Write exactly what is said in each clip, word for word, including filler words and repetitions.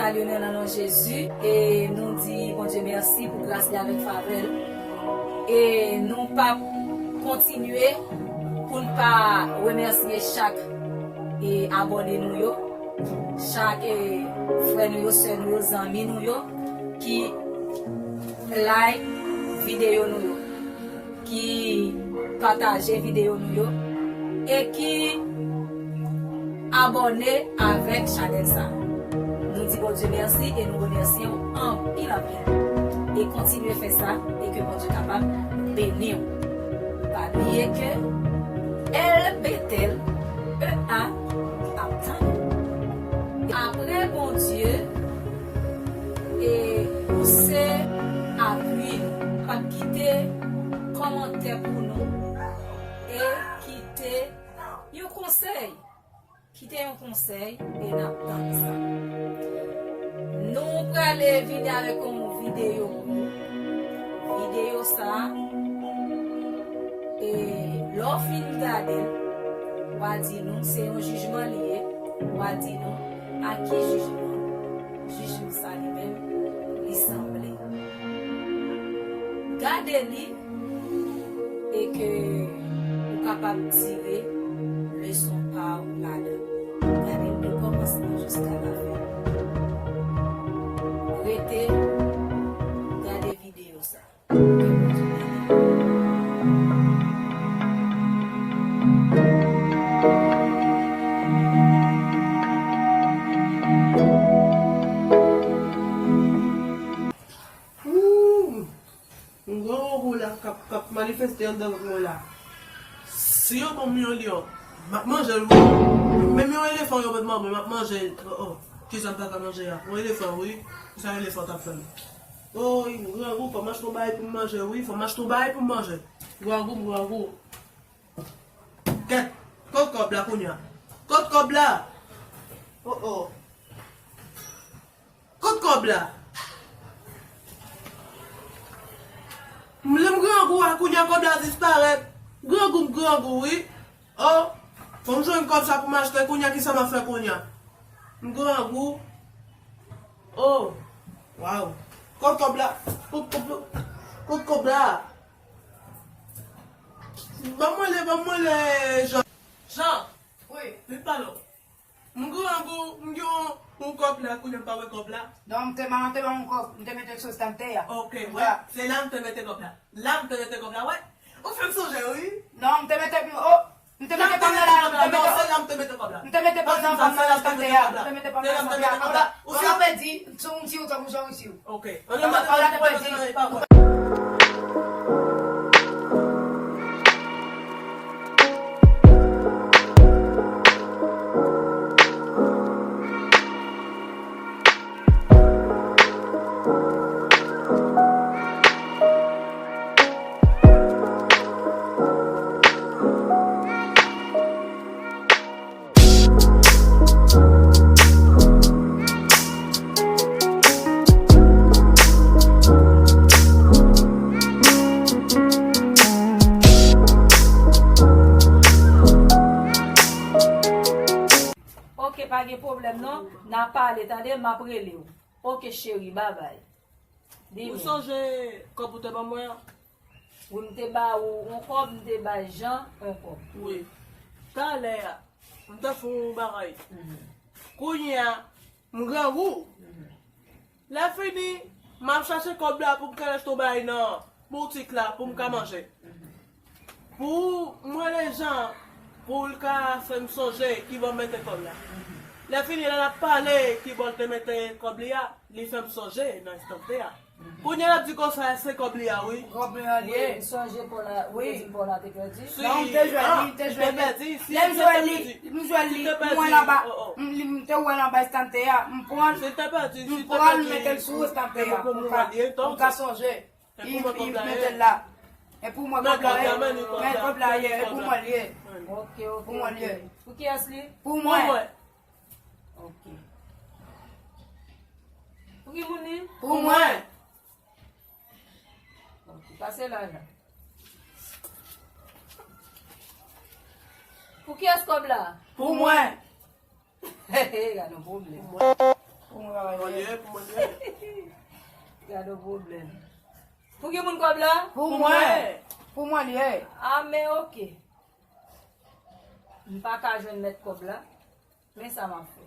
Salye w nan non Jezi, e nou di Bondye mèsi pou gras li avèk favè l. E nou p ap kontinye pou n pa remèsye chak, e, abòne nou yo, chak, e, frè nou yo, sè nou yo, zanmi nou yo ki like videyo nou yo, ki pataje videyo nou yo e ki abòne avèk chanèl sa. Nou di Bondye mèsi e nou remèsye w anpil, anpil. E kontinye fè sa e ke Bondye kapab beni w. Pa bliye ke L Betel, E A ap tann ou. Apre Bondye, e ou se apui nou. Pa kite kòmantè pou nou e kite yon konsèy. Kite yon konsèy e n ap tann sa. Nou prale vini avèk yon videyo pou nou. Videyo sa a, e lè w fin gade l, w a di nou se yon jijman li ye, w a di nou a ki jijman, jijman sa li menm li sanble. Gade li e ke ou kapab tire leson pa w ladan. Gade l de kòmansman jiska lafen. Rete gade videyo sa. Ooh, m gen yon gou la k ap, k ap manifeste anndan vant mwen la. Si yo ban m yon lyon, m ap manje l wi. Menm yon elefan yo mèt ban mwen, m ap manje l. Oh, oh. Kisa m ta ka manje a? Yon elefan wi. Kisa elefan t ap fè m? Oh, m grangou, fò m achte yon bagay pou m manje wi. Fò m achte yon bagay pou m manje. Grangou, m grangou. Kèt, kot kòb la kounye a? Kot kòb la? Oh, oh. Kot kòb la? M lè m grangou a, kounye a kòb la disparèt. Grangou, m grangou wi. Oh, fò m jwenn kòb sa pou m achte, kounye a kisa m ap fè kounye a? M grangou. Oh, waw. Kot kòb la? Kot, kot, kot, kot kòb la? Ban mwen le, ban mwen le, Jan. Jan. Wi. Vin pale w. M grangou, m gen yon, yon kòb la, kounye a m pa wè kòb la. Non, m te, manman te ban m yon kòb, m te mete l sou estante a. Ok, wè, se la m te mete kòb la. La m te mete kòb la, wè. Ou fè m sonje, wi. Non, m te mete, oh, m te mete pann nan la, m te mete, non, se la m te mete kòb la. M te mete pann nan, pann nan estante a. M te mete pann nan estante a. Ou ka pèdi, sou yon ti ou tankou jan isi. Ok. Ann, ann, ann, ann, ann. Ok, pa gen pwoblèm non. N a pale, tande, m ap rele w. Ok, cheri, babay. Ou sonje kòb ou te ban mwen an? Wi, m te ba ou yon kòb, m te bay Jan yon kòb. Wi. Talè a, m te fè yon bagay. Mhm. Kounye a, m grangou. Mhm. Lè fini, m ap chache kòb la pou m ka achte yon bagay nan boutik la pou m ka manje. Mhm. Pou mwen rele Jan, pou l ka fè m sonje kibò m mete kòb la. Mhm. Lè fini, lè n ap pale kibò l te mete kòb li a, li fè m sonje nan estante a. Kounye a l ap di konsa se kòb li a, wi. Kòb li an li ye. Wi, m sonje Paula, ou te di Paula te pèdi. Si, non, m te jwenn li, m te jwenn li. Lè m jwenn li, m jwenn li, m wè l anba, m, li, m te wè l anba estante a, m pran l, m pran l, m mete l sou estante a, pou m ka, pou m ka sonje. Li, li mete l la. E pou mwen kòb la ye. Men kòb la ye, e pou mwen li ye. Ok, ok, pou mwen li ye. Pou kiyès li? Pou mwen. Ok. Pou ki moun li? Pou mwen. Ok, pase la, la. Pou kiyès kòb la? Pou mwen. Gade yon pwoblèm. Pou mwen li ye, pou mwen li ye. Gade yon pwoblèm. Pou ki moun kòb la? Pou mwen. Pou mwen li ye. A, men oke. M pa ka jwenn mèt kòb la. Men sa m ap fè.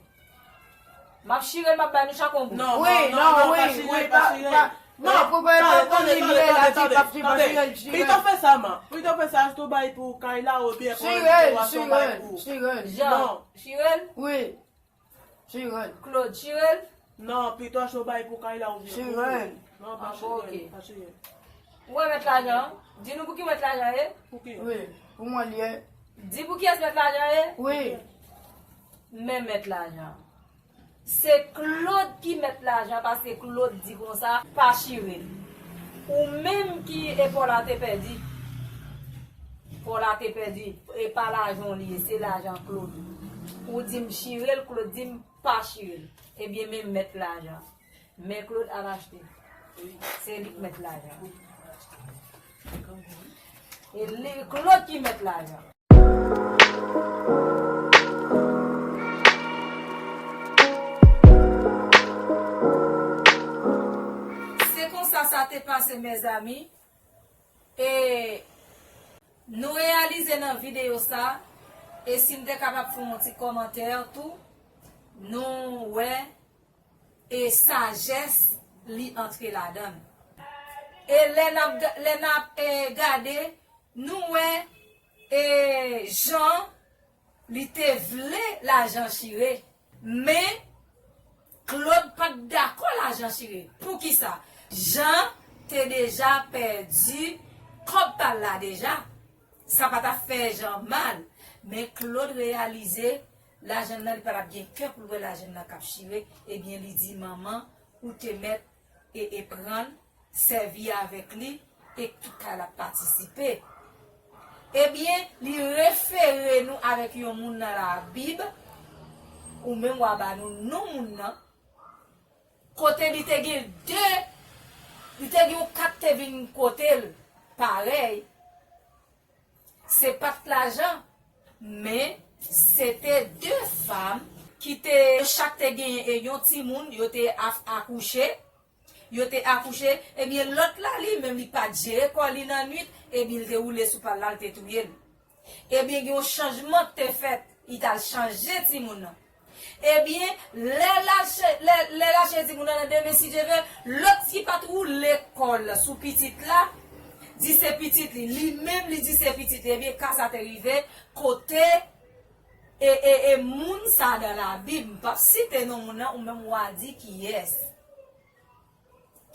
M ap chire l, m ap bay nou chak yon goud. Non, wi, non, non, non, wi, pa chire, wi, pa, pa chire. Pa, non, pou, pou, tande, pou, pou tande, li tande, la, tande, tande, pa chire, tande. Chire l, chire l. Pito fè sa, man. Pito fè sa, achte yon bagay pou kay la, oubyen pran yon dekorasyon bay pou. Chire l, chire l. Jan, non. Chire l? Wi. Chire l. Claude, chire l. Non, pito achte yon bagay pou kay la, oubyen pou. Chire l. Non, pa chire l, pa chire l. Ou wè mèt lajan an? Di nou pou ki mèt lajan ye? Pou ki? Wi, pou mwen li ye. Di pou kiyès mèt lajan ye? Wi. Men mèt lajan. Se Claude ki mèt lajan, paske Claude di konsa, pa chire l. Ou menm ki e pa w la te pèdi. Pa w la te pèdi, e pa lajan w li ye, se lajan Claude. Ou di m chire l, Claude di m pa chire l. Ebyen, men mèt lajan. Men Claude al achte. Se li k mèt lajan. E li, Claude ki mèt lajan. Se konsa sa te pase, mezanmi. E nou reyalize nan videyo sa, e si m te kapab fè yon ti kòmantè tou, nou wè e sajès li antre ladan l. E lè n ap ga-, lè n ap, e, gade, nou wè, e, Jan, li te vle lajan chire, men Claude pa t dakò lajan chire. Poukisa? Jan te deja pèdi kòb pa l la deja. Sa pa t ap fè Jan mal, men Claude reyalize lajan nan, li pa t ap gen kè pou l wè lajan nan k ap chire, ebyen, li di, manman, ou te mèt e, e pran l, sèvi avèk li, e tout kay la patisipe. Ebyen, li refere nou avèk yon moun nan Labib, ou menm w a ba nou non moun nan, kote li te gen de, li te gen yon kat te vin kote l, parèy, se pa t lajan, men se te de fanm ki te, chak te genyen e yon timoun, yo te af-, akouche, yo te akouche, ebyen, lòt la, li menm, li pa t jere kò li nan nwit, ebyen, li te woule sou pa l la, li te touye l. Ebyen, gen yon chanjman k te fèt, li t al chanje timoun nan. Ebyen, lè l al che-, lè, lè l al chanje timoun nan, nan demen, si Dye vle, lòt ki pa t woule kò l sou pitit la, di se pitit li, li menm, li di se pitit li. Ebyen, ka sa te rive, kote, e, e, e moun sa nan Labib, m p ap site non moun nan, ou menm w a di kiyès.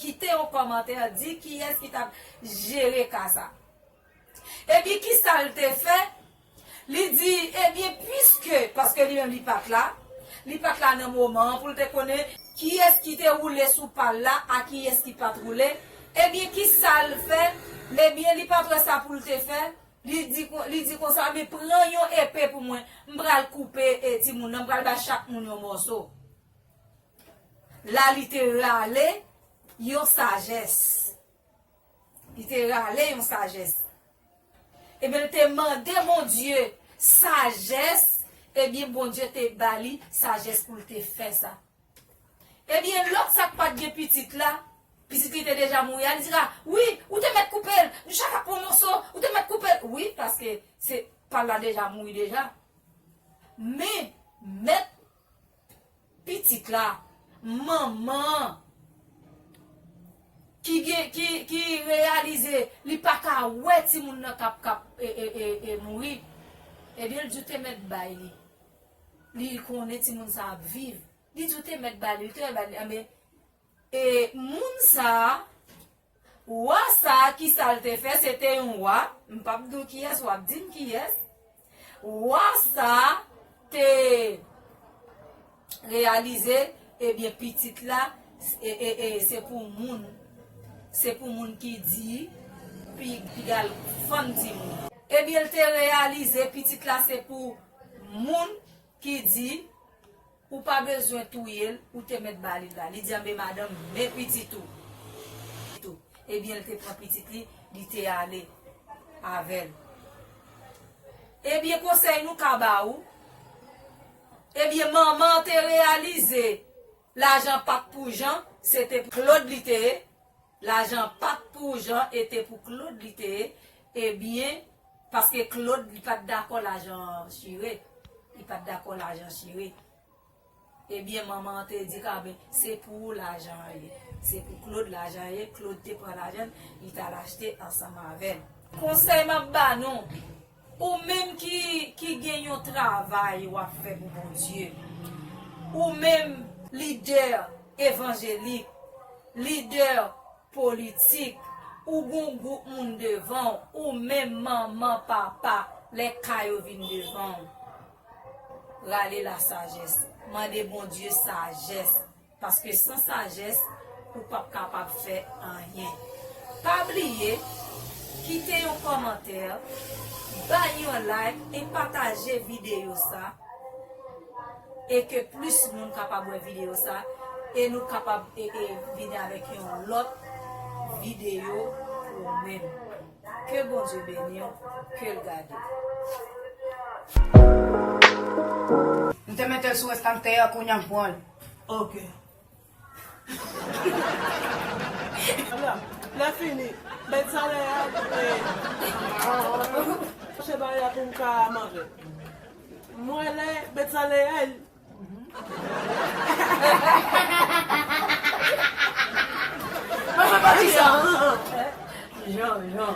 Kite yon kòmantè, di kiyès ki t ap jere ka sa. Epi kisa l te fè? Li di, ebyen, piske, paske li menm li pa t la, li pa t la nan moman an pou l te konnen kiyès ki te woule sou pa l la, a kiyès ki pa t woule. Ebyen, kisa l fè? Ebyen, li pa t wè sa pou l te fè. Li di, kon- li di konsa, men pran yon epe pou mwen, m pral koupe, e, timoun nan, m pral bay chak moun yon mòso. La, li te rale yon sajès. Li te rale yon sajès. Ebyen, li te mande Bondye sajès. Ebyen, Bondye te ba li sajès pou l te fè sa. Ebyen, lòt sa k pa t gen pitit la, pitit li te deja mouri a, li di la, wi, ou te mèt koupe l, nou chak ap pran moso, ou te mèt koupe l. Wi, paske se pa l la deja mouri deja. Men, mèt pitit la, manman an, ki gen, ki, ki reyalize li pa ka wè timoun nan k ap, k ap, e, e, e, e, mouri, ebyen, l di w te mèt bay li. Li konnen timoun sa ap viv. Li di w te mèt bay li, li te mèt bay li. Anben, e, moun sa a, Wa sa a, kisa l te fè? Se te yon wa. M p ap di w kiyès, w ap di m kiyès. Wa sa a te reyalize, ebyen, pitit la, e, e, e, se pou moun. Se pou moun ki di, pi, piga l fann timoun. Ebyen, l te reyalize pitit la se pou moun ki di, ou pa bezwen touye l, ou te mèt ba li l la. Li di, anben madanm, men pitit ou. Ebyen, l te pran pitit li, li te ale avè l. Ebyen, konsèy nou ka ba ou, ebyen, manman an te reyalize Lajan pa t pou Jan, se te pou Claude li te ye. Lajan pa t pou Jan, e te pou Claude li te ye. Ebyen, paske Claude, li pa t dakò lajan an chire. Li pa t dakò lajan chire. Ebyen, manman an te di, "Ka ben, se pou ou lajan an ye. Se pou Claude lajan an ye." Claude te pran lajan l, li t al achte ansanm avè l. Konsèy m ap ba nou, ou menm ki, ki gen yon travay w ap fè pou Bondye, ou menm lidè evanjelik, lidè politik, ou gon gwoup moun devan w, ou menm manman, papa, lè ka yo vin devan w, rale lasajès, mande Bondye sajès, paske san sajès, ou p ap kapab fè anyen. Pa bliye, kite yon kòmantè, bay yon like e pataje videyo sa, e ke plis moun kapab wè videyo sa, e nou kapab e, e vini avèk yon lòt videyo pou ou menm. Ke Bondye beni w, ke l gade w. M te mete l sou estantè a, kounye a m pran l. Ok. Ala, lè fini, Betsalè a, e, mache bagay la pou m ka manje. Mwen lè Betsalè a, mwen fè pati sa. Jan, jan.